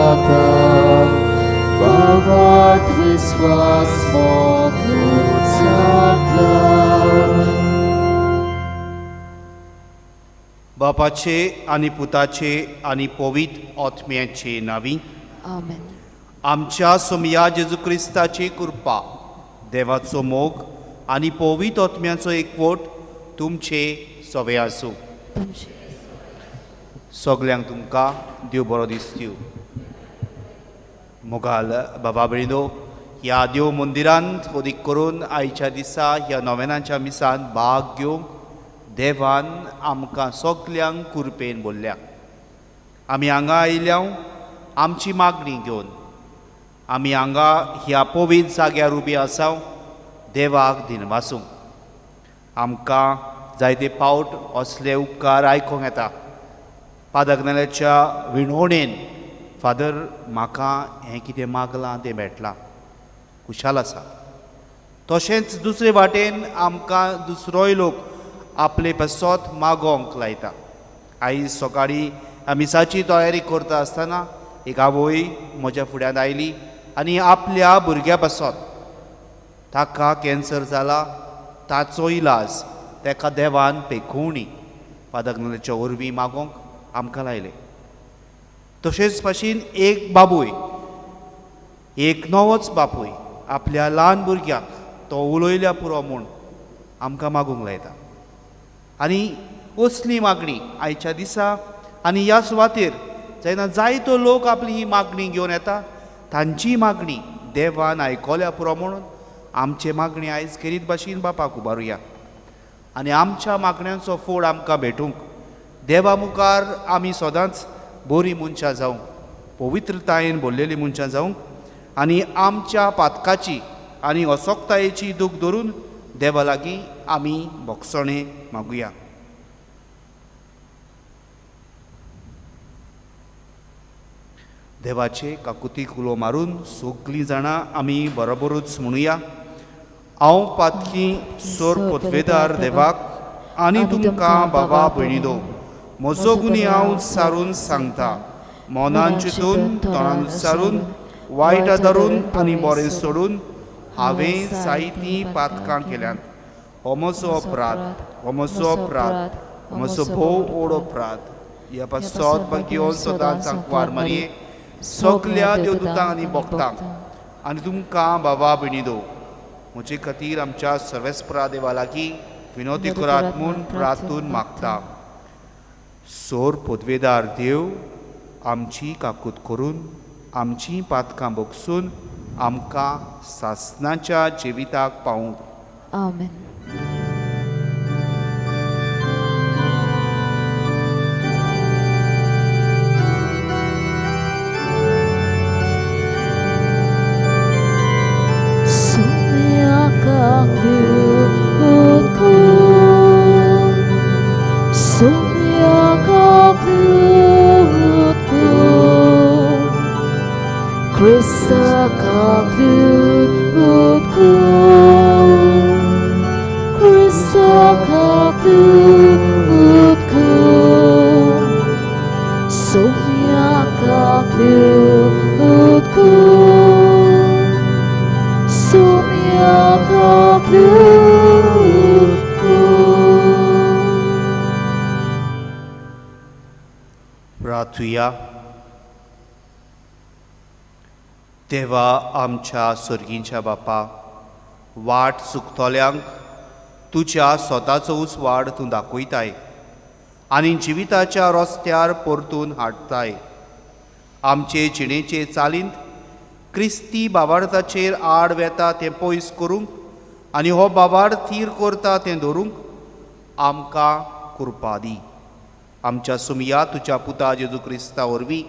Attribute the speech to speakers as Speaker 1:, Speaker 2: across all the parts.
Speaker 1: जाता, बाबात विस्वास मोगून जाता.
Speaker 2: बापाचे आनी पुताचे आनी पवित्र आत्म्याचे नांवी
Speaker 3: आमेन.
Speaker 2: आमच्या सोमया जेजू क्रिस्ताची कृपा, देवाचो मोग आनी पवित्र आत्म्याचो एकवट तुमचे सवे आसूं. सगल्यांक तुमकां देव बरो दिसतू. मोगाल बाबा भयणीनो, ह्या देव मंदिरांत अदीक करून आयच्या दिसा ह्या नोवेनाच्या मिसान भाग घेवंक देवान आमकां सगल्यांक कृपेन बोल्ल्या. आमी हांगा आयल्या आमची मागणी घेवन, आमी हांगा ह्या पवित्र जाग्यार उबी आसा देवाक दिनवासूंक. आमकां जायते फावट असले उपकार आयकूंक येता. पादकनाल्याच्या विणवणेन फादर म्हाका हें कितें मागलां तें मेळटलां, खुशाल आसा. तशेंच दुसरे वाटेन आमकां दुसरोय लोक आपले पासत मागोंक लायता. आयज सकाळीं मिसाची तयारी करता आसतना एक आवय म्हज्या फुड्यांत आयली आनी आपल्या भुरग्या पासत, ताका कॅन्सर जाला, ताचो इलाज ताका देवान पेखोवणी पादकनाल्याच्या वरवीं मागोंक आमकां लायलें. तशेंच भाशेन एक बापूय, एक नवोच बापूय आपल्या ल्हान भुरग्याक तो उलयल्या पुरो म्हूण आमकां मागूंक लायता. आनी असली मागणी आयच्या दिसा आनी ह्या सुवातेर जेन्ना जायतो लोक आपली ही मागणी घेवन येता, तांची मागणी देवान आयकल्या पुरो म्हणून आमचे मागणी आयज खेरीत भाशेन बापाक उबारुया आनी आमच्या मागण्यांचो फोड आमकां भेटूंक देवा मुखार आमी सदांच बरीं मनशां जावंक, पवित्रतायेन भरलेलीं मनशां जावंक आनी आमच्या पातकाची आनी असक्तायेची दूख धरून देवा लागीं आमी भोगसणें मागुया. देवाचे काकुतीक उलो मारून सगलीं जाणां आमी बरोबरूच म्हणुया. हांव पातकी सोर पदवेदार देवाक आनी तुमकां बाबा भयणीदो म्हजो गुन्यांव सारून सांगता. मनान चिंतून, तोंडान सारून, वायट धरून आनी बरें सोडून हांवें जायतीं पातकां केल्यांत. हो म्हजो अपराध, हो म्हजो अपराध, हो म्हजो भोव ओड अपराध. ह्या पासत घेवन सदांच आंकवार मारये सगल्या देवदूतांक आनी भक्तांक आनी तुमकां बाबा भयणीदो म्हजे खातीर आमच्या सर्वेस्परा देवा लागीं विनवती करात म्हूण प्रार्थून मागता. सोर पदवेदार देव आमची काकूत करून आमची पातकां भोगसून आमकां सासनाच्या जिविताक पावूंक.
Speaker 3: आमेन.
Speaker 2: प्रार्थुया. देवा आमच्या सर्गींच्या बापा, वाट चुकतल्यांक तुज्या स्वताचो उजवाड तूं दाखयताय आनी जिविताच्या रस्त्यार परतून हाडटाय. आमचे जिणेचे चालींत क्रिस्ती बाबार्थाचेर आड वेता तें पयस करूंक आनी हो बाबार थीर करता तें धरूंक आमकां कृपा दी. आमच्या सुमया तुज्या पुता जेजू क्रिस्ता वरवीं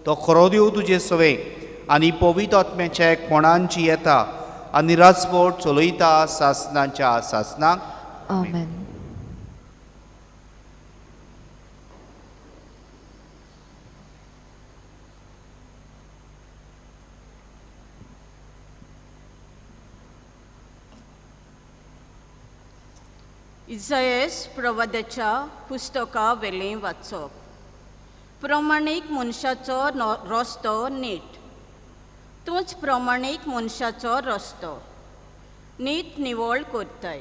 Speaker 2: तो खरो देव तुजे सवें आनी पवित्र आत्म्याच्या एकपणान येता आनी राजवट चलयता सासनाच्या सासनाक.
Speaker 3: आमेन.
Speaker 4: इजायस प्रवाद्याच्या पुस्तका वेलें वाचप. प्रमाणीक मनशाचो रस्तो नीट, तूंच प्रमाणीक मनशाचो रस्तो नीट निवळ करताय.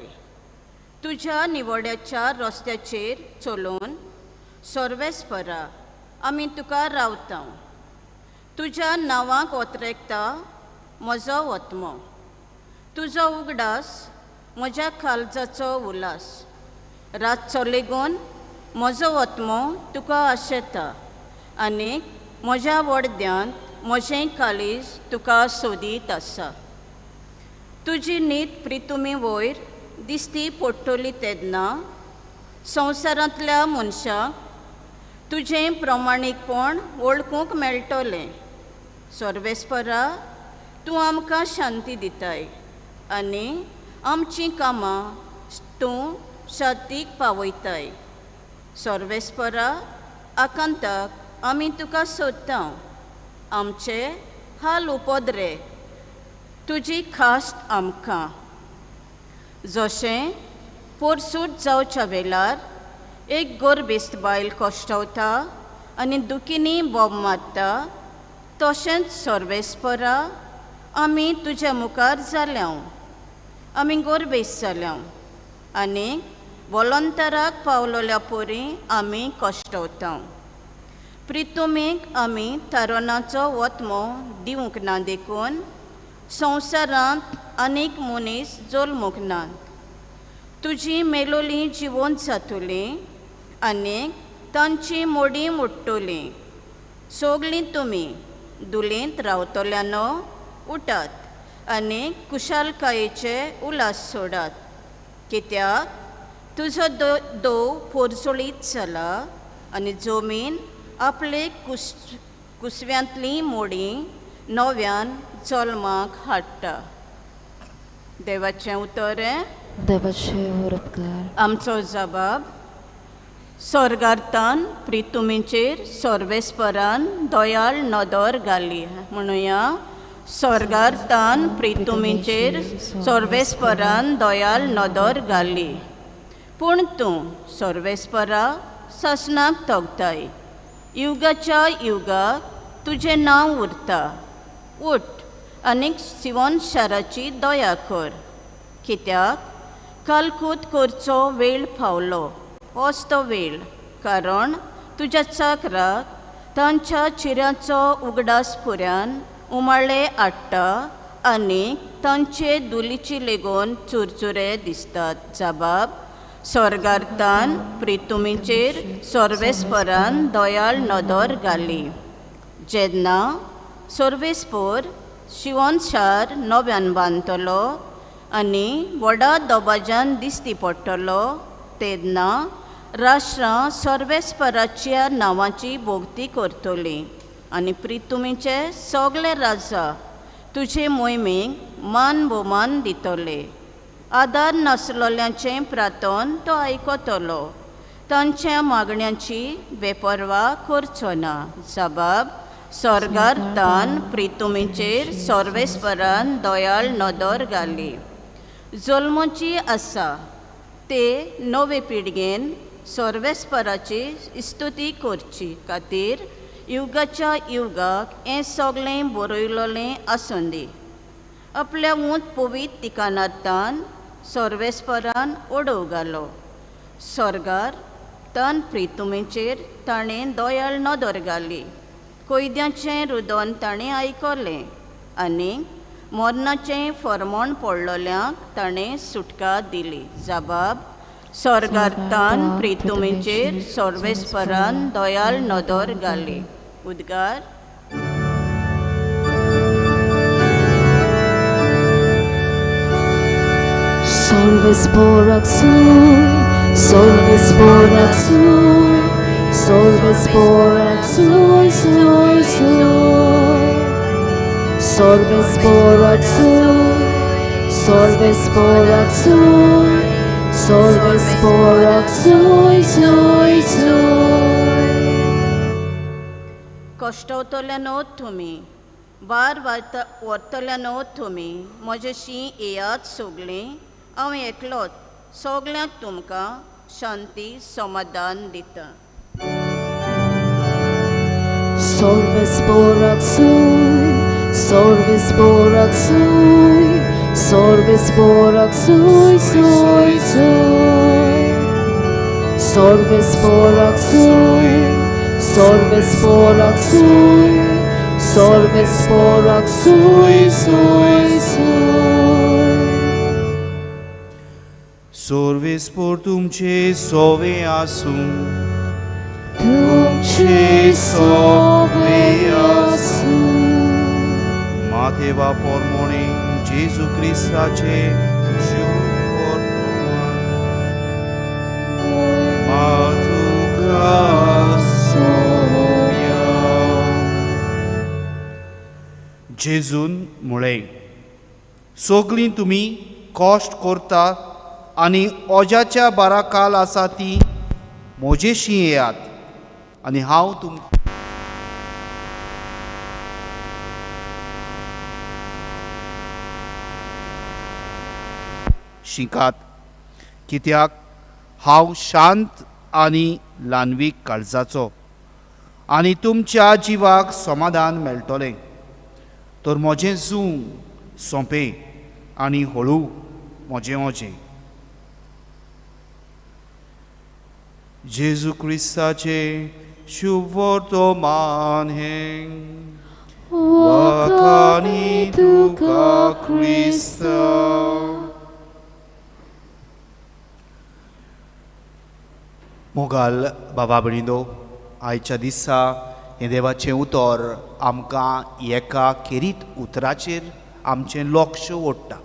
Speaker 4: तुज्या निवड्याच्या रस्त्याचेर चलोवन सर्वेस्परा आमी तुका रावता. तुज्या नांवाक ओतरेकता म्हजो ओत्मो, तुजो उगडास म्हज्या काळजाचो उल्हास. रातचो लेगून म्हजो ओत्मो तुका आशेता आनी म्हज्या वडद्यांत म्हजें काळीज तुका सोदीत आसा. तुजी नीत प्रितुमी वयर दिसती पडटली तेन्ना संवसारांतल्या मनशाक तुजें प्रमाणीकपण वळखूंक मेळटलें. सर्वेस्परा तूं आमकां शांती दिताय आनी आमचीं कामां तूं शांतीक पावयताय. सर्वेस्परा आकांताक आमी तुका सोदता, आमचे हाल उपद्रे तुजी खास्त आमकां. जशें पोरसूट जावच्या वेळार एक गोरबेस्त बायल कश्टवता आनी दुखींनी बोब मारता, तशेंच सर्वेस्परा आमी तुज्या मुखार जाल्या, आमी गोरबेस्त जाल्या आनी वॉलंतराक पावलोल्या परी आमी कश्टवता. प्रितुमीक आमी तरुणाचो वत्मो दिवंक ना देखून संवसारांत अनेक मनीस जल्मूंक नात. तुजी मेलोली जिवंत जातली आनी तांची मोडी मोडटली. सगळीं तुमी दुलेंत रावतल्यानो उठात आनी कुशालकायेचे उल्हास सोडात, कित्याक तुजो दोव पोरजोळीत जाला आनी जमीन आपले कुसव्यांतली मोडी नव्यान जल्माक हाडटा. देवाचें उतर.
Speaker 3: देवाचे उपकार.
Speaker 4: आमचो जबाब. स्वर्गार्थान प्रितुमीचेर सर्वेस्परान दयाळ नदर घाली. म्हणुया, स्वर्गार्थान प्रितुमीचेर सर्वेस्परान दयाळ नदर घाली. पूण तूं सर्वेस्परा सासणाक तगताय, युगाच्या युगाक तुजें नांव उरता. उठ आनी सिवोन शाराची दया कर, कित्याक कालकूत करचो वेळ पावलो, होच तो वेळ, कारण तुज्या चाकराक तांच्या चिऱ्याचो उगडास पुऱ्यान उमाळे हाडटा आनी तांचे दुलीची लेगून चुरचुरे दिसतात. जबाब. स्वर्गार्थान प्रितुमीचेर सर्वेस्परान दयाळ नदर घाली. जेन्ना सर्वेस्पर शिवोन शार नव्यान बांदतलो आनी व्हडा दबाज्यान दिसती पडटलो तेन्ना राष्ट्रां सर्वेस्पराच्या नांवाची भोगती करतली आनी प्रितुमीचे सगळे राजा तुजे मोहिमेक मान भोवमान दितले. आदार नासलेल्यांचें प्रार्थन तो आयकतलो, तांच्या मागण्यांची बेपर्वा करचो ना. जबाब. स्वर्गार्थान प्रितुमीचेर सर्वेस्परान दयाळ नदर घाली. जल्मची आसा ते नवे पिळगेन सर्वेस्पराची स्तुती करची खातीर युगाच्या युगाक हें सगळें बरयलेलें आसूं दी. आपल्या ऊंच पवित्र ठिकाणांतल्यान सर्वेस्परान ओडोव घालो. स्वर्गार तान प्रितुमीचेर ताणें दयाळ नदर घाली. कैद्यांचें रुदन ताणें आयकलें आनी मरणाचें फर्मण पडलेल्यांक ताणें सुटका दिली. जबाब. स्वर्गार्थान प्रितुमीचेर सर्वेस्परान दयाळ नदर घाली. उद्गार.
Speaker 1: Solves borak sui, solves borak sui, solves borak sui, sui, sui. Solves borak sui, solves borak sui, solves borak sui, sui, sui.
Speaker 4: कश्टवतल्यानो तुमी, वार व्हरतल्यानो तुमी, म्हजेशी येयात सगळीं, हांव एकलोच सगळ्यांक तुमकां शांती समाधान दिता.
Speaker 1: Solves boraksui, solves boraksui, solves boraksui, sui, sui. Solves boraksui, solves boraksui, solves boraksui, sui, sui.
Speaker 2: Solves por तुमचे सोवे आसूं,
Speaker 1: तुमचे सोवे आसूं.
Speaker 2: माथेवा पोरमोणे जेजू क्रिस्ताचे शुभ वर्तमान मातुका सोम्या. जेजून म्हळें, सगळीं तुमी कश्ट करता आनी ओजाच्या बाराकाल आसा ती म्हजेशी येयात आनी हांव तुमकां शिकात, कित्याक हांव शांत आनी ल्हानवीक काळजाचो आनी तुमच्या जिवाक समाधान मेळटलें. तर म्हजें जूं सोंपें आनी हळू म्हजें ओजें. जेजू क्रिस्ताचे शुभ वर्तमान हें.
Speaker 1: वाखाणी तुका क्रिस्ता.
Speaker 2: मोगाल बाबा भयणीनो, आयच्या दिसा हें देवाचें उतर आमकां एका खेरीत उतराचेर आमचें लक्ष ओडटा.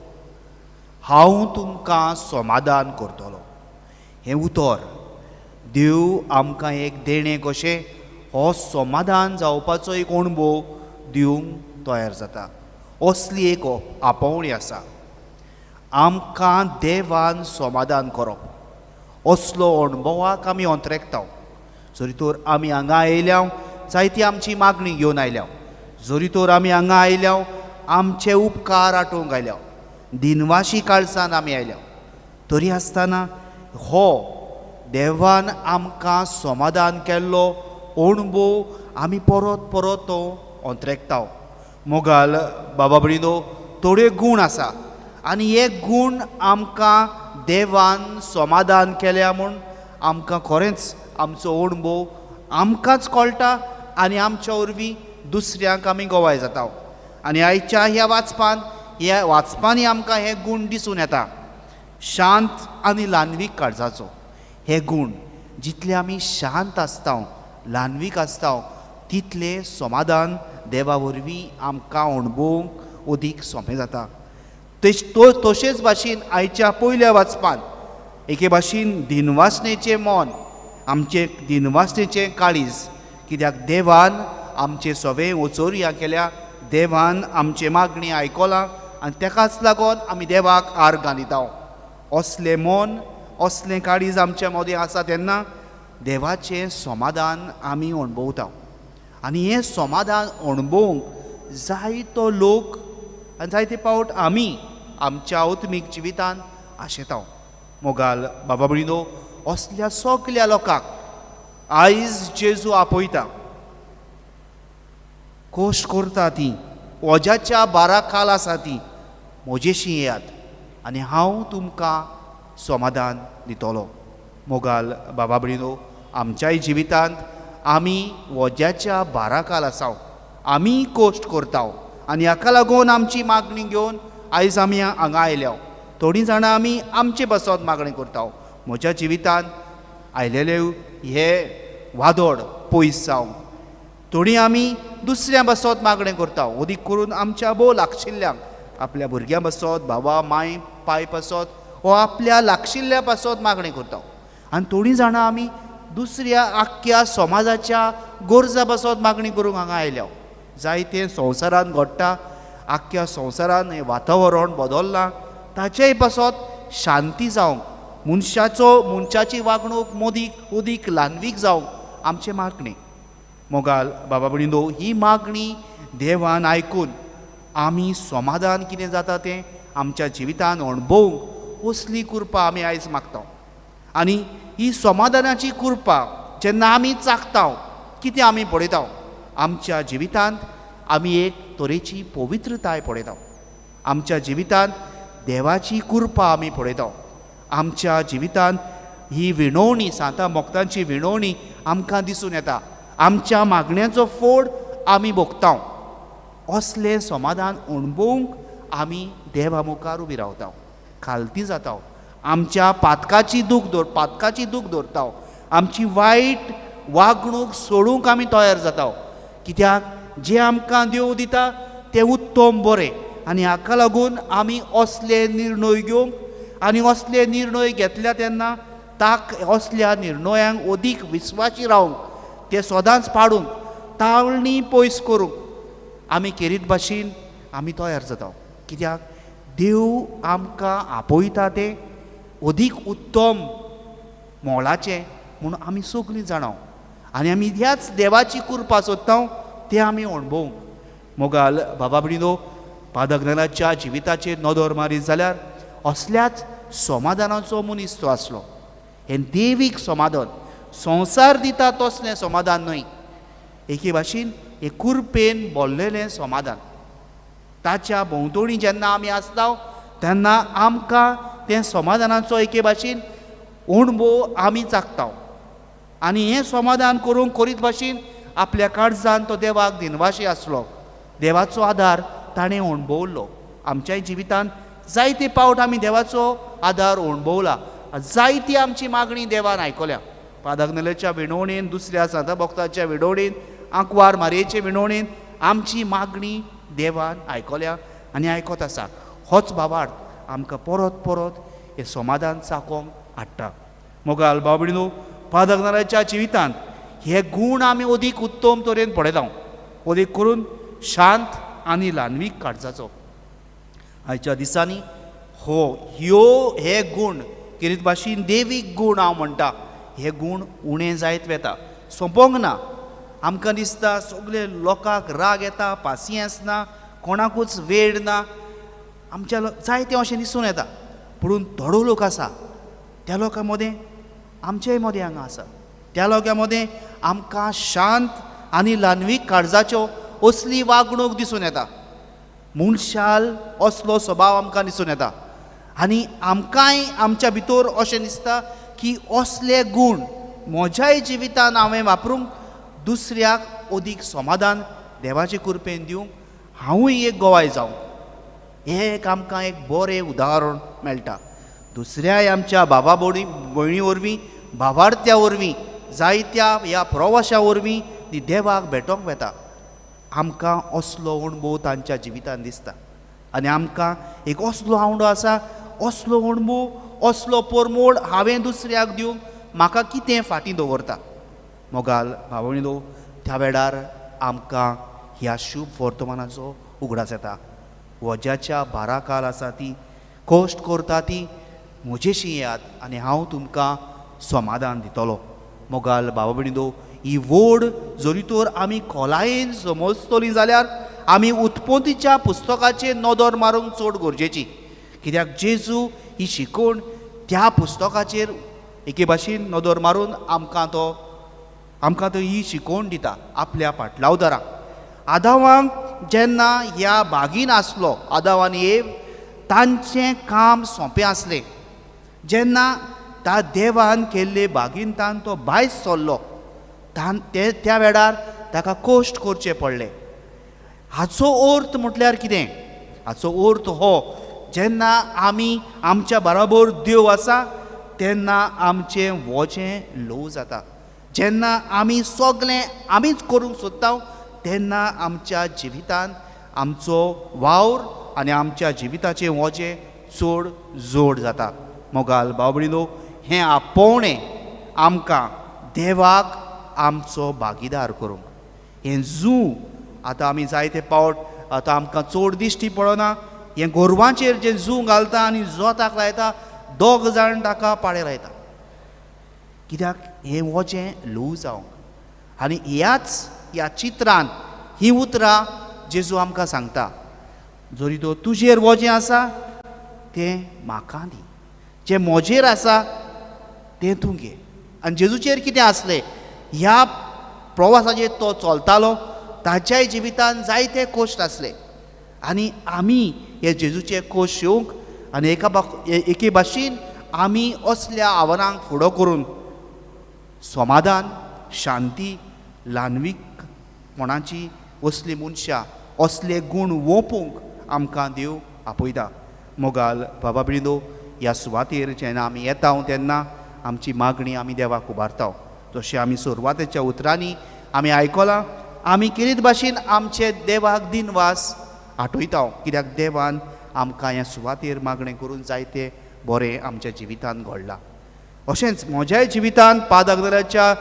Speaker 2: हांव तुमकां समाधान करतलो. हें उतर देव आमकां एक देणें कशें हो समाधान जावपाचो एक अणभव दिवंक तयार जाता. असली एक आपोवणी आसा आमकां देवान समाधान करप. असलो अणभवाक आमी अंतरेकता. जरी तर आमी हांगा आयल्या जायती आमची मागणी घेवन आयल्या, जरी तर आमी हांगा आयल्या आमचे उपकार आटोवंक आयल्या, दिनवाशी काळसान आमी आयल्या, तरी आसतना हो देवान आमकां समाधान केल्लो अणभव आमी परत परत तो अंतरेकता. मोगाल बाबा भयणीनो, थोडे गूण आसा आनी हे गूण आमकां देवान समाधान केल्या म्हूण आमकां खरेंच आमचो अणभव आमकांच कळटा आनी आमच्या वरवीं दुसऱ्यांक आमी गवाय जाता. आनी आयच्या ह्या वाचपान, ह्या वाचपांनी आमकां हे गूण दिसून येता. शांत आनी ल्हानवीक काळजाचो हे गूण, जितले आमी शांत आसता, ल्हानवीक आसता, तितलें समाधान देवा वरवीं आमकां अणभवंक अदीक सोंपें जाता. तशेंच भाशेन आयच्या पयल्या वाचपान एके भाशेन दिनवासनेचें मन, आमचें दिनवासनेचें काळीज, कित्याक देवान आमचें सगळें ओचोरया केल्या, देवान आमचें मागणी आयकलां आनी तेकाच लागून आमी देवाक आर्गां दिता. असलें मन, असलें काळीज आमच्या मदीं आसा तेन्ना देवाचें समाधान आमी अणभवता. आनी हें समाधान अणभवंक जायतो लोक आनी जायते पावट आमी आमच्या आत्मीक जिवितान आशेता. मोगाल बाबा भयणीनो, असल्या सगल्या लोकांक आयज जेजू आपयता. कश्ट करता ती, ओजाच्या बाराखाल आसा ती, म्हजेशी येयात आनी हांव तुमकां समाधान दितलो. मोगाल बाबा भयणीनो, आमच्याय जिवितांत आमी वज्याच्या बाराखाल आसाव, आमी कश्ट करता आनी हाका लागून आमची मागणी घेवन आयज आमी हांगा आयल्या. थोडीं जाणां आमी आमचे पासत मागणी करता. म्हज्या जिवितांत आयलेले हे वादोड पयस जावं. थोडीं आमी दुसऱ्यां पासत मागणें करता, अदीक करून आमच्या भोव लागशिल्ल्यांक, आपल्या भुरग्यां पासत, बाबा माय पाय पासत, हो आपल्या लागशिल्ल्या पासत मागणें करता. आनी थोडीं जाणां आमी दुसऱ्या आख्ख्या समाजाच्या गरजा पासत मागणी करूंक हांगा आयल्या. जायते संवसारान घडटा, आख्ख्या संवसारान हें वातावरण बदल्लां, ताचेय पासत शांती जावंक, मनशाचो मनशाची वागणूक मोदीक अदीक ल्हानवीक जावंक आमचें मागणें. मोगाल बाबा भयणीनो, ही मागणी देवान आयकून आमी समाधान कितें जाता तें आमच्या जिवितान अणभवंक असली कृपा आमी आयज मागता. आनी ही समाधानाची कृपा जेन्ना आमी चाखता, कितें आमी पळयता, आमच्या जिवितांत आमी एक तरेची पवित्रताय पळयता. आमच्या जिवितांत देवाची कृपा आमी पळयता. आमच्या जिवितांत ही विणवणी, सांता मोक्तांची विणवणी आमकां दिसून येता. आमच्या मागण्यांचो फोड आमी भोगता. असलें समाधान अणभवूंक आमी देवा मुखार उबी रावता, खालती जाता. आमच्या पातकाची दूख दवरता. आमची वायट वागणूक सोडूंक आमी तयार जाता. कित्याक जें आमकां देव दिता तें उत्तम बरें आनी हाका लागून आमी असले निर्णय घेवंक आनी असले निर्णय घेतल्या तेन्ना ताक असल्या निर्णयांक अदीक विस्वाशी रावंक, ते सदांच पाडूंक, ताळणी पयस करूंक आमी केरीत भाशेन आमी तयार जाता. कित्याक देव आमकां आपयता तें अदीक उत्तम मोलाचें म्हूण आमी सगळीं जाणां आनी आमी ह्याच देवाची कृपा सोदता तें आमी अणभवूंक. मोगाल बाबा भयणीनो, पादग्नाच्या जिविताचेर नदर मारीत जाल्यार असल्याच समाधानाचो मनीस तो आसलो. हें देवीक समाधान, संवसार दिता तसलें समाधान न्हय, एके भाशेन हे कृपेन बोल्लेलें समाधान. ताच्या भोंवतणी जेन्ना आमी आसता तेन्ना आमकां तें समाधानाचो एके भाशेन अणभव आमी चाखता आनी हें समाधान करूंक करीत भाशेन आपल्या काळजान तो देवाक दिनवाशी आसलो. देवाचो आदार ताणें अणभवलो. आमच्याय जिवितांत जायते पावट आमी देवाचो आदार अणभवला, जायती आमची मागणी देवान आयकल्या. पादग्नेल्याच्या विणवणेन, दुसऱ्या सांता भक्ताच्या विणवणेन, आंकवार मारयेचे विणवणेन आमची मागणी देवान आयकल्या आनी आयकत आसा. होच भावार्थ आमकां परत परत हें समाधान चाकोंक हाडटा. मोगाल भाव भयणीनो, पादग्नाच्या जिवितांत हे गूण आमी अदीक उत्तम तरेन पळयता, अदीक करून शांत आनी ल्हानवीक काळजाचो. आयच्या दिसांनी हो ह्यो हे गूण किरीत भाशेन देवीक गूण हांव म्हणटा, हे गूण उणें जायत वता, सोंपोंक ना. आमकां दिसता सगळे लोकांक राग येता, पासियेंस ना, कोणाकूच वेळ ना, आमच्या जायतें अशें दिसून येता. पूण थोडो लोक आसा त्या लोकां मदें, आमचेय मदें हांगा आसा, त्या लोकां मदें आमकां शांत आनी ल्हानवीक काळजाच्यो असली वागणूक दिसून येता. मनशाल असलो स्वभाव आमकां दिसून येता आनी आमकांय आमच्या भितर अशें दिसता की असले गूण म्हज्याय जिवितान हांवें वापरूंक दुसऱ्याक अदीक समाधान देवाचे कृपेन दिवंक हांवूय एक गोवाय जावं. हें एक आमकां एक बरें उदाहरण मेळटा. दुसऱ्याय आमच्या बाबा भयणी वरवीं, भावार्थ्या वरवीं, जायत्या ह्या प्रवाशा वरवीं ती देवाक भेटोंक वता. आमकां असलो अणभव तांच्या जिवितान दिसता आनी आमकां एक असलो आवडो आसा, असलो अणभव, असलो परमोड हांवें दुसऱ्याक दिवंक म्हाका कितें फाटीं दवरता. मोगाल भाव भयणीनो, त्या वेळार आमकां ह्या शुभ वर्तमानाचो उगडास येता. वज्याच्या भाराकाल आसा ती, कश्ट करता ती, म्हजेशी येयात आनी हांव तुमकां समाधान दितलो. मोगाल भाव भयणीनो, ही वोड जरी तर आमी खोलायेन समजतली जाल्यार आमी उत्पत्तीच्या पुस्तकाचेर नदर मारूंक चड गरजेची. कित्याक जेजू ही शिकवण त्या पुस्तकाचेर एके भाशेन नदर मारून आमकां तो ही शिकवण दिता आपल्या पाटलावदाराक. आदावांक जेन्ना ह्या बागीन आसलो, आदाव आनी एव, तांचें काम सोंपें आसलें. जेन्ना त्या देवान केल्ले बागीन तान तो भायर सरलो, त्या वेळार ताका कश्ट करचे पडले. हाचो अर्थ म्हटल्यार कितें? हाचो अर्थ हो, जेन्ना आमी आमच्या बराबर देव आसा तेन्ना आमचें वजें ल्हव जाता. जेन्ना आमी सगळें आमीच करूंक सोदता तेन्ना आमच्या जिवितान आमचो वावर आनी आमच्या जिविताचें वजें चड जोड जाता. मोगाल भाव भयणीनो, हें आपोवणें आमकां देवाक आमचो भागीदार करूंक. हें जू आतां आमी जायते पावट आतां आमकां चड दिश्टी पडना, हें गोरवांचेर जें जू घालता आनी जोताक लायता, दोग जाण ताका पाळे लायता. कित्याक हें वजें ल्हव जावंक. आनी ह्याच ह्या चित्रान ही उतरां जेजू आमकां सांगता, जरी तो तुजेर वजें आसा तें म्हाका दी, जें म्हजेर आसा तें तूं घे. आनी जेजूचेर कितें आसलें, ह्या प्रवासाचेर तो चलतालो, ताच्याय जिवितान जायते कश्ट आसले आनी आमी हे जेजूचे कश्ट येवंक आनी एके भाशेन आमी असल्या आव्हानांक फुडो करून समाधान, शांती, ल्हानवीकपणाची असली मनशां, असले गूण वोपूंक आमकां देव आपयता. मोगाल बाबा भयणीनो, ह्या सुवातेर जेन्ना आमी येता तेन्ना आमची मागणी आमी देवाक उबारता. जशें आमी सुरवातेच्या उतरांनी आमी आयकलां, आमी केरीत भाशेन आमचे देवाक दिनवास आठयता, कित्याक देवान आमकां ह्या सुवातेर मागणें करून जायते बरें आमच्या जिवितान घडलां. अशेंच म्हज्याय जिवितान पादगदराच्या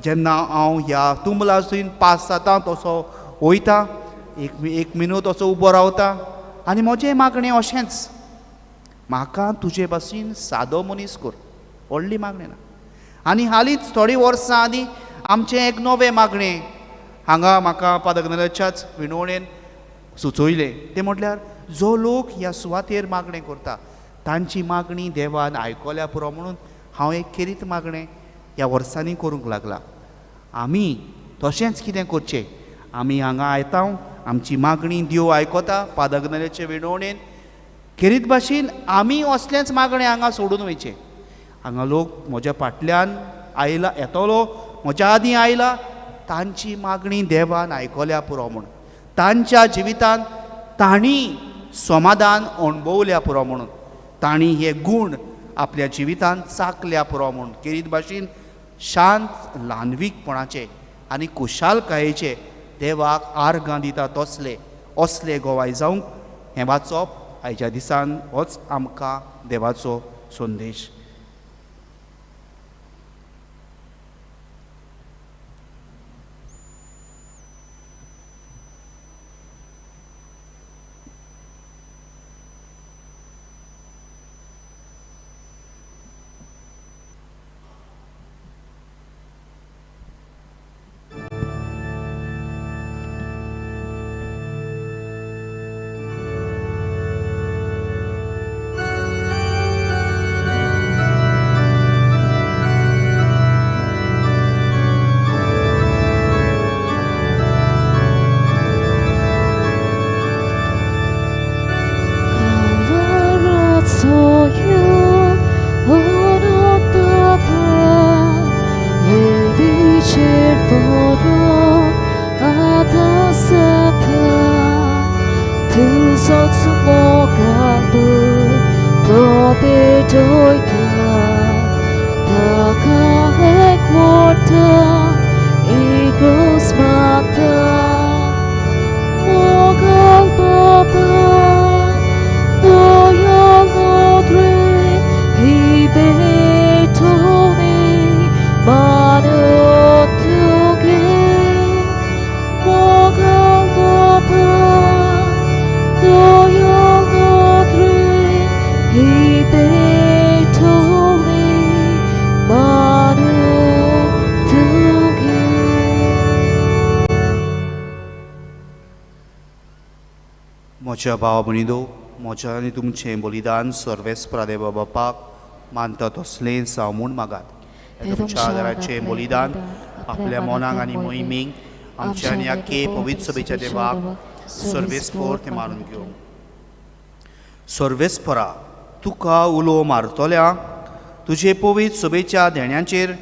Speaker 2: जेन्ना हांव ह्या तुंबलासून पास जाता तसो वयता, एक मिनूत असो उबो रावता आनी म्हजें मागणें अशेंच, म्हाका तुजे भाशेन सादो मनीस कर, व्हडली मागणें ना. आनी हालींच थोडीं वर्सां आदीं आमचें एक नवें मागणें हांगा म्हाका पादगदराच्याच विनवणेन सुचयलें, तें म्हटल्यार जो लोक ह्या सुवातेर मागणें करता तांची मागणी देवान आयकल्या पुरो म्हणून हांव एक खेरीत मागणें ह्या वर्सांनी करूंक लागला. आमी तशेंच कितें करचें, आमी हांगा येता, आमची मागणी देव आयकता पादगदराचे विनवणेन, खेरीत भाशेन आमी असलेंच मागणें हांगा सोडून वयचें. हांगा लोक म्हज्या फाटल्यान आयला, येतलो म्हज्या आदीं आयला, तांची मागणी देवान आयकल्या पुरो म्हूण, तांच्या जिवितान तांणी समाधान अणभवल्या पुरो म्हणून, तांणी हे गूण आपल्या जिवितान चाकल्या पुरो म्हूण, खेरीत भाशेन शांत ल्हानवीकपणाचे आनी खुशालकायेचे देवाक आर्गां दिता तसले असले गोवाय जावंक हें वाचप आयच्या दिसान होच आमकां देवाचो संदेश. म्हज्या भाव भयणीनो, म्हज्या आनी तुमचें बलिदान सर्वेस्परा देवा बापाक मानता तसलें जावं म्हूण मागात. तुमच्या आदाराचें बलिदान आपल्या मनाक आनी मोहिमेक आमच्या आनी आख्खे पवित्र सभेच्या देवाक सर्वेस्पर तें मानून घेवं. सर्वेस्परा, तुका उलो मारतल्या तुजे पवित्र सभेच्या देण्यांचेर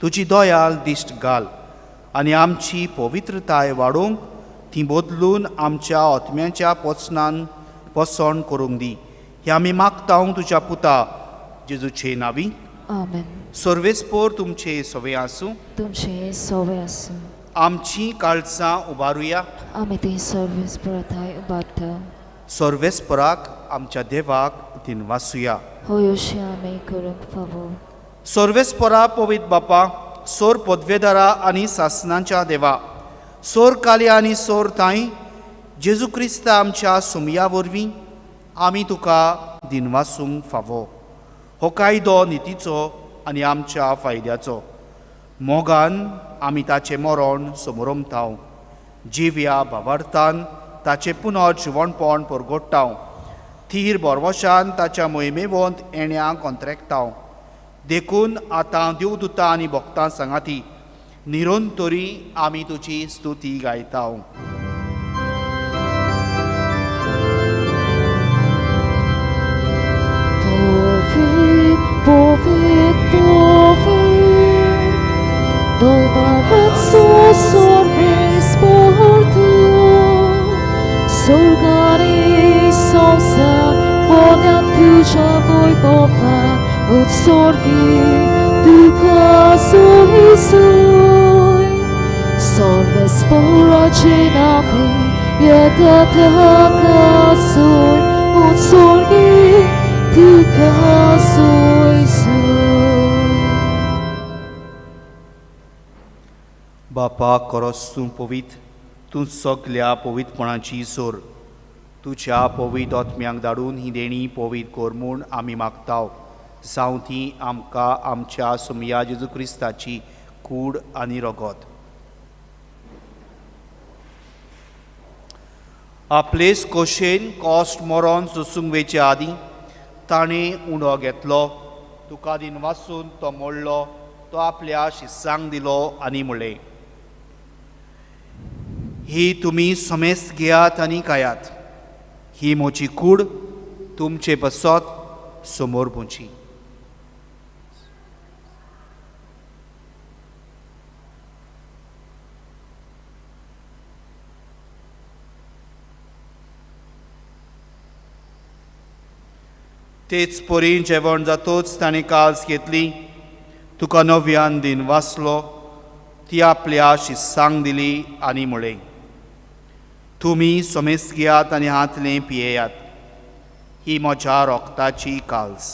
Speaker 2: तुजी दयाल दिश्ट घाल आनी आमची पवित्रताय वाडोवंक ती बदलून आमच्या आत्म्याच्या पोसणान पोसण करूंक दी. हे आमी मागता तुज्या पुता जेजूचे नांवी.
Speaker 3: आमेन.
Speaker 2: सर्वेस्पर तुमचे सवे आसूं,
Speaker 3: तुमचे सवे आसूं.
Speaker 2: आमची काळजां उबारुया,
Speaker 3: आमी ती सर्वेस्पराथाय उबारता.
Speaker 2: सर्वेस्पराक आमच्या देवाक दिनवासुया.
Speaker 3: हय, अशें आमी करूंक फावो.
Speaker 2: सर्वेस्परा पवित्र बापा, सोर पदवेदारा आनी सासनाच्या देवा, सोर काली आनी सोर ताई, जेजू क्रिस्ता आमच्या सुमया वरवीं आमी तुका दिनवासूंक फावो. हो कायदो नितीचो आनी आमच्या फायद्याचो. मोगान आमी ताचें मरण समोरमताव, जिव्या भावार्थान ताचें पुनर्जिवणपण परगोडटाव, थीर बोरवशान ताच्या मोहिमेवंत येण्या कोंत्रेकताव. देखून आतां देवदुतां आनी भक्तां सांगाती निरंतरी आमी तुजी स्तुती गायताव.
Speaker 1: Povit, povit, Dolbaratso sorves portu, Sorgari sosa, Bonya tuja voi bova, Ut sorgi duca sui sui, Sorves pora cenavi, Ieta taca sui, Ut sorgi duca sui sui.
Speaker 2: बापा कोरोस तूं पवित्र, तूं सगल्या पवित्रपणाची सोर. तुज्या पवित्र आत्म्यांक धाडून ही देणी पवित्र कर म्हूण आमी मागताव. जावं ती आमकां आमच्या सोमया जेजू क्रिस्ताची कूड आनी रगत. आपलेच कोशेन कॉस्ट मरोन सोसूंक वेचे आदीं ताणें उंडो घेतलो, तुका दिन वासून तो मोडलो, तो आपल्या शिस्सांक दिलो आनी म्हणलें, ही तुमी समेस्त घेयात आनी खायात, ही म्हजी कूड तुमचे पासत समोर पोंची. तेच परी जेवण जातोच ताणें काल्स घेतली, तुका नव्यान दिन वाचलो, ती आपल्या शिस्सांक दिली आनी म्हणलें, तुमी समेस्त घेयात आनी हातलें पियेयात, ही म्हज्या रोगताची काल्स,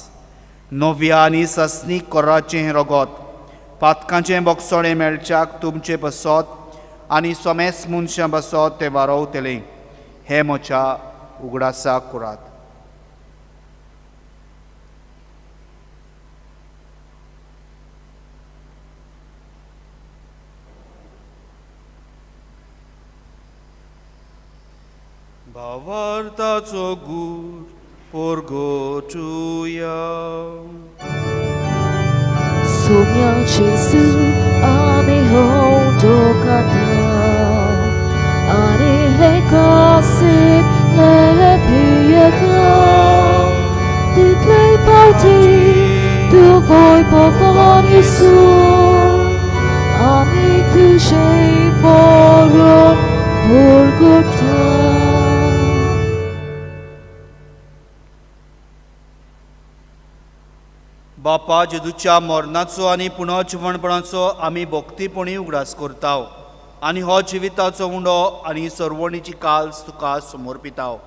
Speaker 2: नव्या आनी सस्नीक कोराचें हें रगत पातकांचें बोगसणें मेळच्याक तुमचे बसत आनी समेस्त मनशां बसत तें वारोवतलें, हें म्हज्या उगडासाक करात. भावार्थाचो गूर पोरगोटुया.
Speaker 1: Sonia Jesu ami hodokata ani hekasit lepieta titlei pauti tu voi povan Jesu ami tushei moron porgota.
Speaker 2: बापा जेजूच्या मरणाचो आनी पुनर्जिवणपणाचो आमी भक्तीपणी उगडास करताव आनी हो जिविताचो उंडो आनी सर्वणीची काल्स तुका समर्पिताव.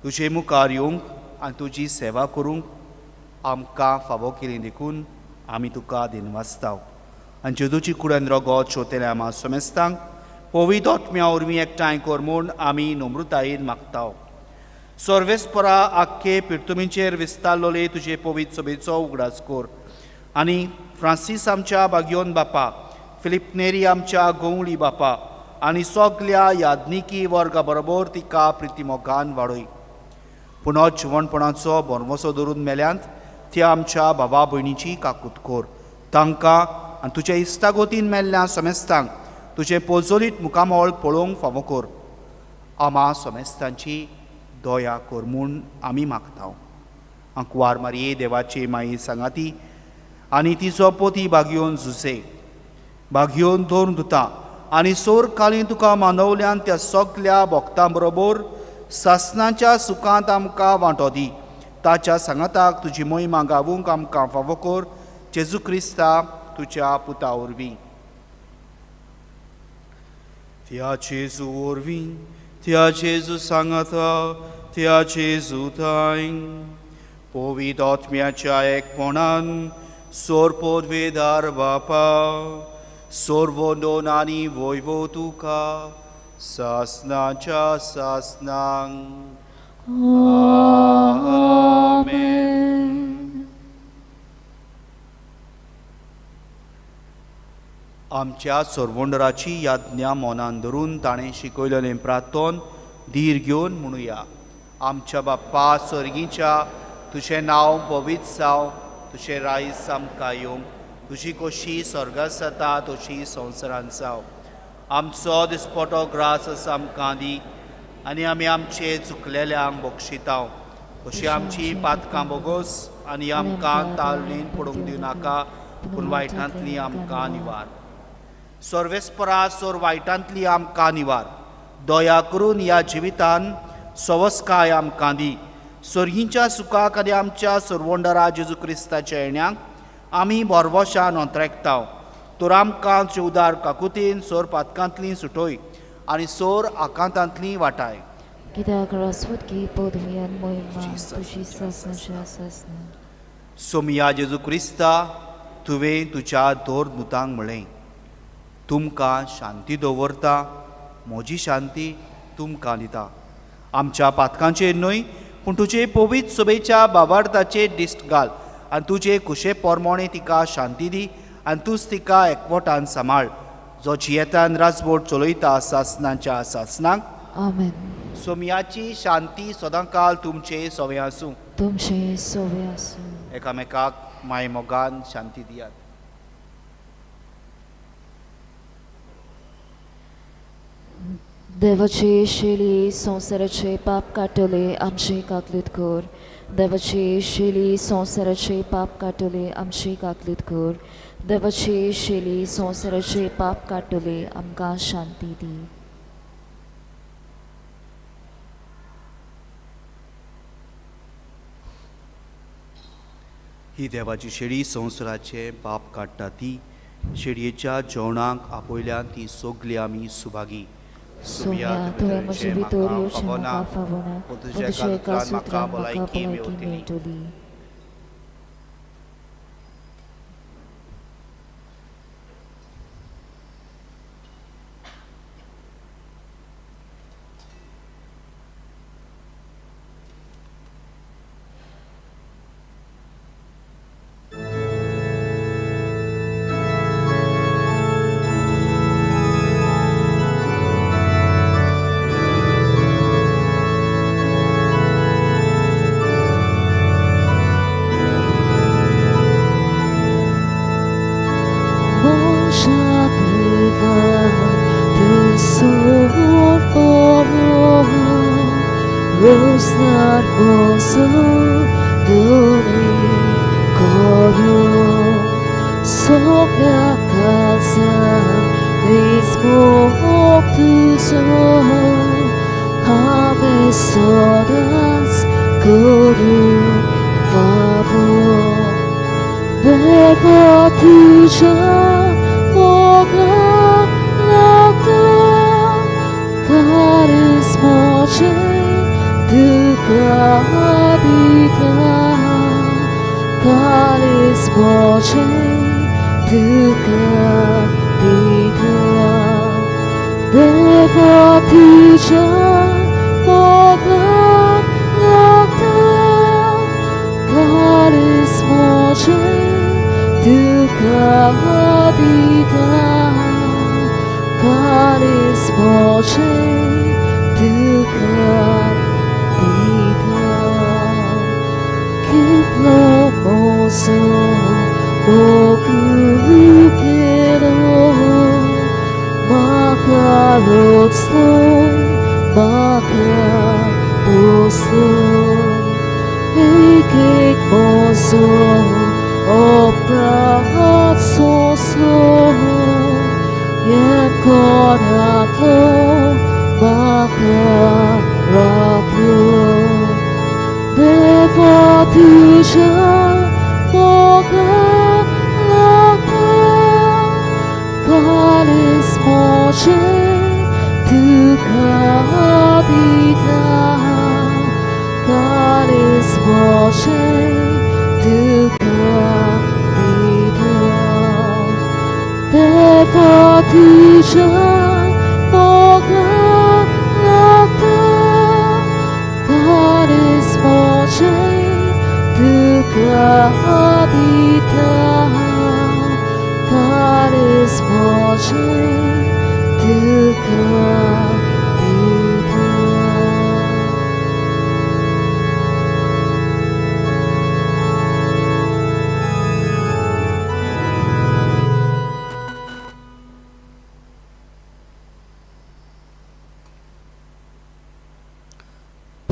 Speaker 2: तुजे मुखार येवंक आनी तुजी सेवा करूंक आमकां फावो केली देखून आमी तुका दिनवासताव. आनी जेजूची कुडन रगत शोतेल्या आमा समेस्तांक पवित्र आत्म्या वरवीं एकठांय कर म्हूण आमी नम्रतायेन मागताव. सर्वेस्परा आख्खे पिर्तुमीचेर विस्तारलोले तुजे पवित्र सभेचो उगडास कर आनी फ्रांसीस आमच्या बागयोन बापा, फिलीप नेरी आमच्या गोंवळी बापा आनी सगल्या याज्ञिकी वर्गा बरोबर तिका प्रितीमोगान वाडय. पुनः जिवणपणाचो भरवंसो धरून मेल्यांत त्या आमच्या बाबा भयणीची काकूत कर. तांकां आनी तुज्या इश्टागोतीन मेल्ल्या समेस्तांक तुजें पोजोलीत मुखामळ पळोवंक फावो कर. आमा समेस्तांची दया कर म्हूण आमी मागताव. आंकवार मारये देवाचे माई सांगाती आनी तिचो पोती बागयोन जुसे बागयोन धरून धुता आनी सोर कालीन तुका मानवल्यान त्या सगल्या भक्तां बरोबर सासनाच्या सुखांत आमकां वांटो दी. ताच्या सांगाताक तुजी मोहिमा गावूंक आमकां फावो कर. जेजू क्रिस्ता तुज्या पुता वरवीं. त्या जेजू वरवीं, त्या जेजू सांगाता, त्या जेजू थांय पवित्र आत्म्याच्या एकपणान सोर पदवेदार बापा सर्व आनी वैभव तुका सासनाच्या सासनांक.
Speaker 1: आमेन.
Speaker 2: आमच्या सर्वोंडराची याज्ञा मनान धरून ताणें शिकयलेलें प्रार्थन धीर घेवन म्हणुया. आमच्या बाप्पा सर्गीच्या, तुजें नांव पवित्र जावं, तुजें रायस आमकां येवंक, तुजी कोशी स्वर्गात जाता तशी संवसारांत जावं. आमचो दिसपटो ग्रास आमकां दी आनी आमी आमचे चुकलेल्यांक बक्षिताव अशी आमची पातकां बोगोस आनी आमकां ताळणीन पडूंक दिवं नाका पूण वायटांतली आमकां निवार. सर्वेस्परा सोर वायटांतली आमकां निवार. दया करून ह्या जिवितान सवस्काय आमकां दी. सोर्गींच्या सुखाक आनी आमच्या सरवंडरा जेजू क्रिस्ताच्या येण्याक आमी भरवशान अंतरेकताव. तर आमकां तुजे उदार काकुतीन सोर पातकांतली सुटोय आनी सोर आकांतांतली वाटाय.
Speaker 3: कित्याक रासवतकी पदवी आनी मोहिमा तुजी सासणाची आसासना.
Speaker 2: सोमिया जेजू क्रिस्ता, तुवें तुज्या दोर दुतांक म्हळें, तुमकां शांती दवरता, म्हजी शांती तुमकां दिता. आमच्या पातकांचेर न्हय पूण तुजे पवित्र सभेच्या बाबार्थाचेर दिश्ट घाल आनी तुजे कुशे पोरमोणे तिका शांती दी आनी तूंच तिका एकवटान सांबाळ, जो जियेतान राजवट चलयता सासनाच्या सासनाक.
Speaker 3: आमेन.
Speaker 2: सोमियाची शांती सदांकाल तुमचे सोवे आसूं.
Speaker 3: तुमचे सोवे आसूं.
Speaker 2: एकामेकाक माय मोगान शांती दियात.
Speaker 3: देवाची शेली संवसाराचे पाप काडटले आमची काकलूत कर. देवाची शेली संवसाराचे पाप काडटले आमची काकलूत कर. देवाची शेली संवसाराचे पाप काडटले आमकां शांती दी.
Speaker 2: ही देवाची शेळी संवसाराचे पाप काडटा ती शेळयेच्या जेवणाक आपयल्यान ती सगली आमी सुभागी.
Speaker 3: सोम्या, तुवें म्हजे भितर येवचें म्हाका फावना, पूण तुज्या एका सुत्रान म्हाका भलायकी मेळटली.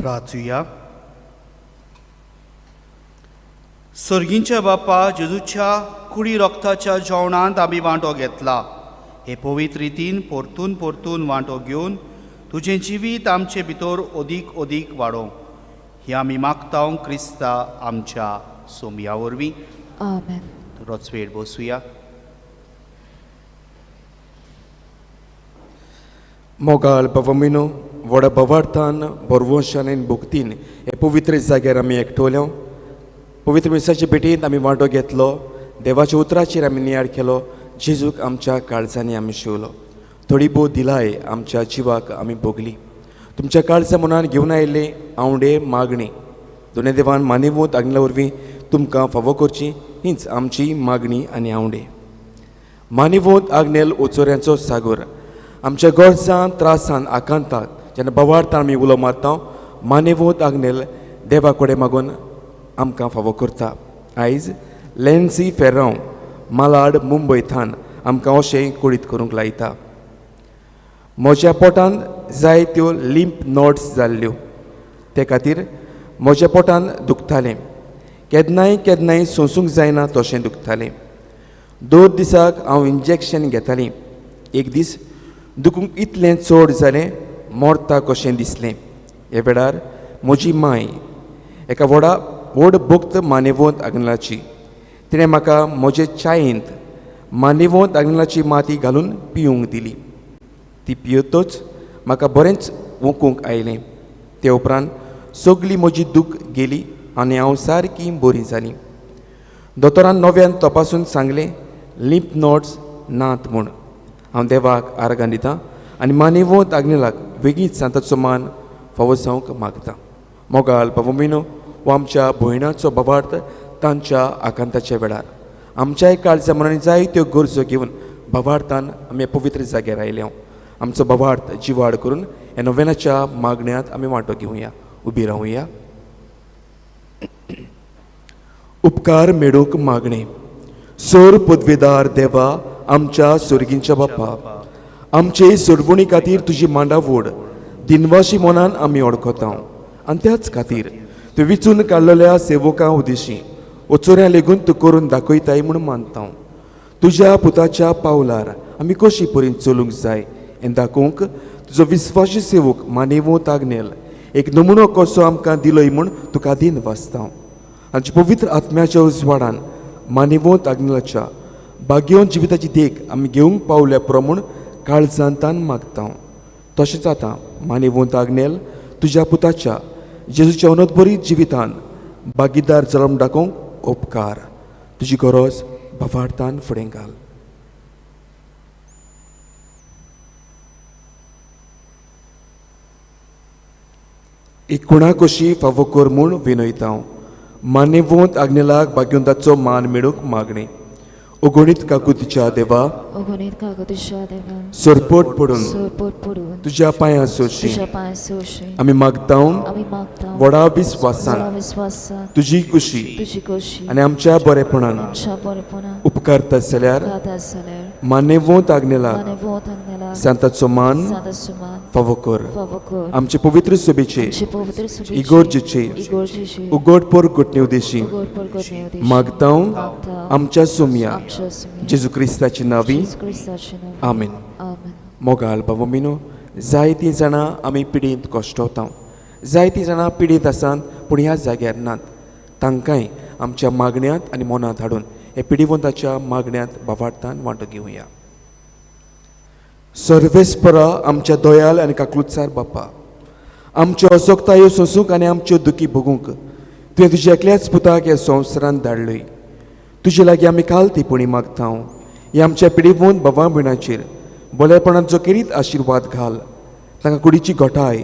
Speaker 2: प्रार्थुया. सर्गींच्या बापा, जेजूच्या कुडी रक्ताच्या जेवणांत आमी वांटो घेतला. हे पवित्र रितीन परतून परतून वांटो घेवन तुजें जिवीत आमचे भितर अदीक अदीक वाडोवंक ही आमी मागता क्रिस्ता आमच्या सोमया वरवीं.
Speaker 3: आमेन.
Speaker 2: थोडोच वेळ बसुया.
Speaker 5: मोगाळ बाबा, व्हडा भवार्थान बरवंशान आनी भक्तीन हे पवित्र जाग्यार आमी एकटोल्या. पवित्र मिसाचे भेटींत आमी वांटो घेतलो. देवाच्या उतराचेर आमी नियाळ केलो. जेजूक आमच्या काळजांनी आमी शिवलो. थोडी भोव दिलाय आमच्या जिवाक आमी भोगली. तुमच्या काळजा मनान घेवन आयिल्ले आवडे मागणी दोनूय देवान मानिवूत आग्नेला वरवीं तुमकां फावो करची हीच आमची मागणी आनी आवडे. मानिवूत आग्नेल ओचोऱ्यांचो सागोर आमच्या गरजान त्रासान आकांतात जेन्ना बवार्तान आमी उलो मारता, मानिवूत आग्नेल देवा कडेन मागून आमकां फावो करता. आयज लेन्सी फेर्रांव मालाड मुंबय थान आमकां अशें कळीत करूंक लायता. म्हज्या पोटान जायत्यो लिंप नोट्स जाल्ल्यो, ते खातीर म्हज्या पोटान दुखतालें. केन्नाय केन्नाय सोंसूंक जायना तशें दुखतालें. 2 दिसाक हांव इंजेक्शन घेतालीं. एक दीस दुखूंक इतलें चड जालें मरता कशें दिसलें. ह्या वेळार म्हजी माय एका व्हड भक्त मानेवंत आग्नेलाची, तिणें म्हाका म्हजे चायेंत मानेवंत आग्नेलाची माती घालून पिवंक दिली. ती पियतच म्हाका बरेंच ओंकूंक आयलें. ते उपरांत सगली म्हजी दूख गेली आनी हांव सारकी बरी जाली. दोतोरान नव्यान तपासून सांगलें लिंप नोट्स नात म्हूण. हांव देवाक आर्गां दितां आनी मानेवंत आग्नेलाक वेगींच सांताचो मान फावो जावंक मागता. मोगाळ बाबा, वो आमच्या भयणाचो बाबार्थ तांच्या आकांताच्या वेळार आमच्याय काळजा मनांनी जायत्यो गरजो घेवन भावार्थान आमी पवित्र जाग्यार आयल्या. आमचो भावार्थ जिवाड करून ह्या नोवेनाच्या मागण्यांत आमी वांटो घेवया. उबी रावया. उपकार मेळूंक मागणें. सोर पदवेदार देवा, आमच्या सोर्गींच्या बापा, आमचे सोडवणी खातीर तुजी मांडावड दिनवाशी मनान आमी वळखता आनी त्याच खातीर तूं विचून काडलेल्या सेवकां उदेशी ओचोऱ्या लेगून तूं करून दाखयताय म्हूण मानता. तुज्या पुताच्या पावलार आमी कशी परीन चलूंक जाय हें दाखोवंक तुजो विस्वाशी सेवक मानेवंत आग्नेल एक नमुनो कसो आमकां दिलोय म्हूण तुका दिन वाचता. आमच्या पवित्र आत्म्याच्या उजवाडान मानेवंत आग्नेलाच्या भाग्यवंत जिविताची देख आमी घेवंक पावल्या पुरो म्हूण काळजान तान मागता. तशेंच आतां मानेवंत आग्नेल तुज्या पुताच्या जेजूच्या अनोदबरी जिवितान भागीदार जल्म दाखोवंक उपकार. तुजी गरज भावार्थान फुडें घाल. एक कोणा कशी फावो कर म्हूण विनयता. मानेवंत आग्नेलाक भाग्यवंताचो मान मेळूंक मागणें. अगणीत काकुतीच्या देवा,
Speaker 3: अगणीत काकुतीच्या देवा,
Speaker 5: सरपट पडून
Speaker 3: सरपट पडून
Speaker 5: तुज्या पांयां सोशी
Speaker 3: तुज्या पांयां सोशी
Speaker 5: आमी मागता,
Speaker 3: आमी मागता
Speaker 5: व्हडा विस्वासान
Speaker 3: विस्वासान
Speaker 5: तुजी कुशी
Speaker 3: तुजी कुशी
Speaker 5: आनी आमच्या बरेपणान
Speaker 3: आमच्या बरेपणान
Speaker 5: उपकारता जाल्यार
Speaker 3: उपकारता जाल्यार
Speaker 5: मानेवंत आग्नेलाक
Speaker 3: मानेवंत आग्नेलाक
Speaker 5: सांताचो मान
Speaker 3: सांताचो मान
Speaker 5: फावो कर.
Speaker 3: फावो कर.
Speaker 5: आमचे पवित्र सभेचे
Speaker 3: आमचे पवित्र सभेचे
Speaker 5: इगोर्जेचे
Speaker 3: इगोर्जेचे
Speaker 5: उगड परगटणे उदेशी
Speaker 3: उगड परगटणे उदेशी
Speaker 5: मागता
Speaker 3: मागता
Speaker 5: आमच्या सोमया
Speaker 3: आमच्या सोमया
Speaker 5: जेजू क्रिस्ताची नावी.
Speaker 3: जेजू क्रिस्ताची नावी.
Speaker 5: आमेन.
Speaker 3: आमेन.
Speaker 5: मोगाल बाबा मिनो, जायतीं जाणां आमी पिडींत कश्टवता, जायतीं जाणां पिडींत आसात पूण ह्या जाग्यार नात. तांकांय आमच्या मागण्यांत आनी मनांत हाडून हे पिडिवंताच्या मागण्यांत भावार्थान वांटो घेवया. सर्वेस्परा आमच्या दयाल आनी काकलुतसार बापा, आमच्यो असक्तायो सोंसूंक आनी आमच्यो दुखी भोगूंक तुवें तुज्या एकल्याच पुताक ह्या संवसारांत धाडलोय. तुजे लागीं आमी काल टिपणी मागता. ह्या आमच्या पिडिवंत भावा भयणाचेर बरेपणाचो खेरीत आशिर्वाद घाल. तांकां कुडीची घटाय,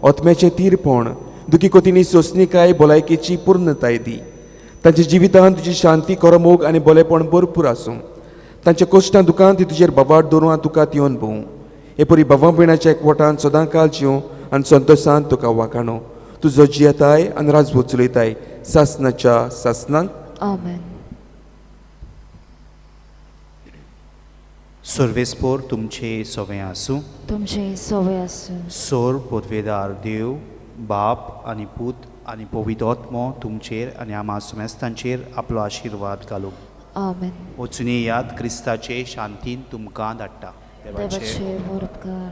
Speaker 5: आत्म्याचें तीरपण, दुखी कोतींनी सोंसणीकाय, भलायकेची पूर्णताय दी. तांच्या जिवितांत तुजी शांती, करमोग आनी बरेपण भरपूर आसूं. तांच्या कश्टां दुकान ती तुजेर बाबार दवरून आनी तुका ती अनुभवूं. हे परी भावा भयणाच्या एकवटान सदां काल जिवूं आनी संतोशान तुका वाखाणो. तुजो जियेताय आनी राजवट चलयताय सासनाच्या सासनाक.
Speaker 3: आमेन.
Speaker 2: सर्वेस्पोर तुमचे सवे आसूं.
Speaker 3: तुमचे सवे आसूं.
Speaker 2: सोर पदवेदार देव बाप आनी पूत आनी पवित्र आत्मो तुमचेर आनी आमा सुमेस्तांचेर आपलो आशिर्वाद घालूं.
Speaker 3: आमेन.
Speaker 2: वचून येयात, क्रिस्ताचे शांतीन तुमकां धाडटा.
Speaker 3: देवाचे उपकार.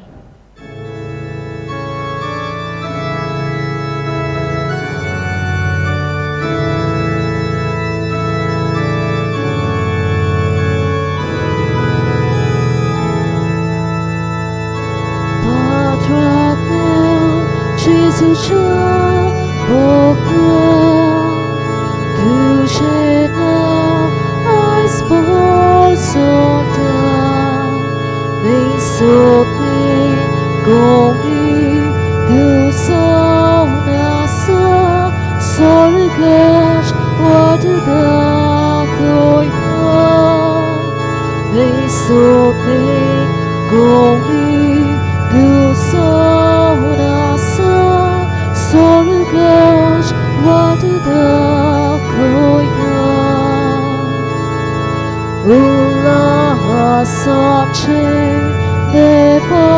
Speaker 3: Jésus Ula samche devamuna.